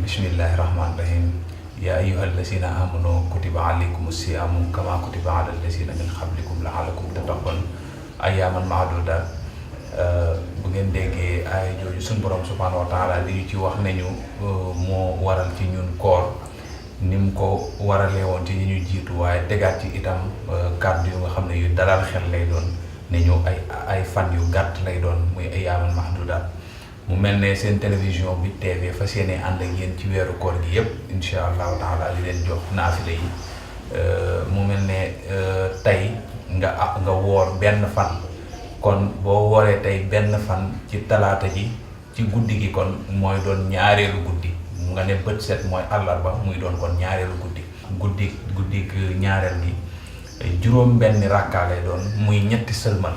bismillahi rahmani rahim. Ya ayyuhal lazina amanu kutiba alaykumus siyamu kama kutiba alal lazina min qablikum la'allakum tattaqun ayyaman ma'dudat. Bu ngeen déggee ay jooju suñu borom subhanahu wa taala li ci wax nañu moo waral ci ñun koor nim ko waralee woon ci ñi ñu jiitu, waaye tegaat ci itam kàddu yu nga xam ne yu dalal xel lay doon ne ñu ay fan yu gàtt lay doon muy ayyaman ma'dudat. mu mel ne seen télévision bi TV fas yéene ànd ak yéen ci weeru koor gi yëpp incha allahu taala di leen jox naafile yi. mu mel ne tey nga woor benn fan, kon boo wooree tey benn fan ci talaata ji ci guddi gi kon mooy doon ñaareelu guddi. mu nga ne bët set mooy àllarba muy doon kon ñaareelu guddi ñaareel gi juróom benn rakkaa lay doon muy ñetti sëlmal.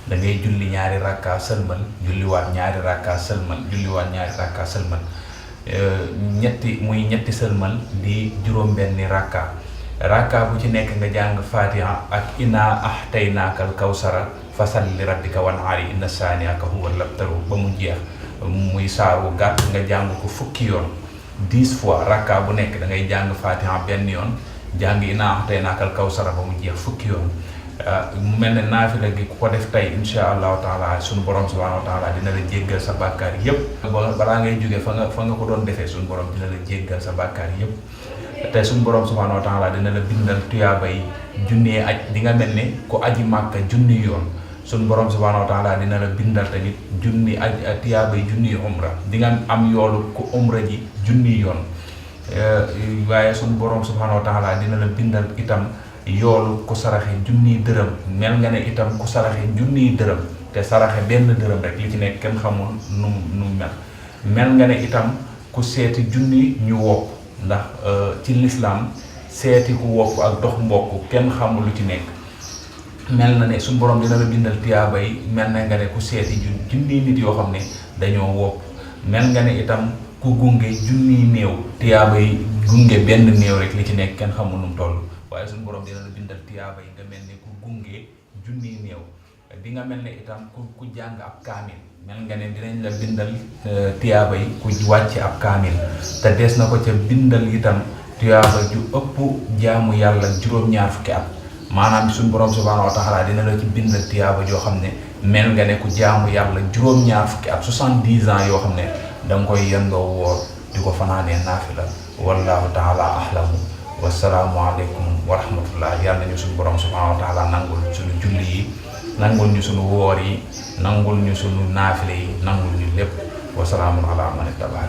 da ngay julli ñaari rakka sëlmal, julliwaat ñaari rakka sëlmal, julliwaat ñaari rakka sëlmal, ñetti sëlmal di juróom benni rakka bu ci nekk nga jàng fatiha ak inna ahtaynaakal kawsara fasalli li rabbika wanhari inna saaniaka huwal abtaru ba mu jeex. muy saaru gàtt nga jàng ko fukki yoon 10 fois. rakka bu nekk da ngay jàng fatiha benn yoon, jàng inna ahtaynaakal kawsara ba mu jeex fukki yoon. mu mel ne naafila gi ku ko def tey insha allahu taala suñu borom subhanahu wa taala dina la jéggal sa bàkkaar yëpp. balaa ngay jóge fa nga ko doon defee suñu borom dina la jéggal sa bàkkaar yëpp. te suñu borom subhanahu wa taala dina la bindal tuyaaba yi junnee aj. di nga mel ne ku aji màkka junni yoon. suñu borom subhanahu wa taala dina la bindal tamit tuyaaba yi junni umra. di nga am yoolu ku umra ji junni yoon. waaye suñu borom subhanahu wa taala dina la bindal itam yoolu ku saraxe junniy dërëm. mel nga ne itam ku saraxe junniy dërëm, te saraxe benn dërëm rek li ci nekk kenn xamul nu mel nga ne itam ku seeti junni ñu wopp, ndax ci lislaam seeti ku wopp ak dox mbokk kenn xamul lu ci nekk. mel na ne suñu borom dina la bindal tiyaaba yi mel na nga ne ku seeti junniy nit yoo xam ne dañoo wopp. mel nga ne itam ku gunge junniy néew, tiyaaba yi gunge benn néew rek li ci nekk kenn xamul nu mu toll. waaye suñu borom dina la bindal tiyaaba yi nga mel ne ku gunge junniy néew. di nga mel ne itam ku jàng ab kaamil, mel nga ne dinañ la bindal tiyaaba yi ku wàcc ab kaamil. te des na ko ca bindal itam tiyaaba ju ëpp jaamu yàlla juróom-ñaar fukki at. maanaam suñu borom subhanahu wa taala dina la ci bindal tiyaaba joo xam ne mel nga ne ku jaamu yàlla juróom-ñaar fukki at 70 ans yoo xam ne da nga koy yendoo woor di ko fanaanee naafila. wallahu taala ahlamu. wassalaamu aleykum wa rahmatullah. yàlla nañu suñu borom subhanahu wa taala nangul suñu julli yi, nangul ñu suñu woor yi, nangul ñu suñu naafile yi, nangul ñu lépp. wasalaamun ala man ittaba'a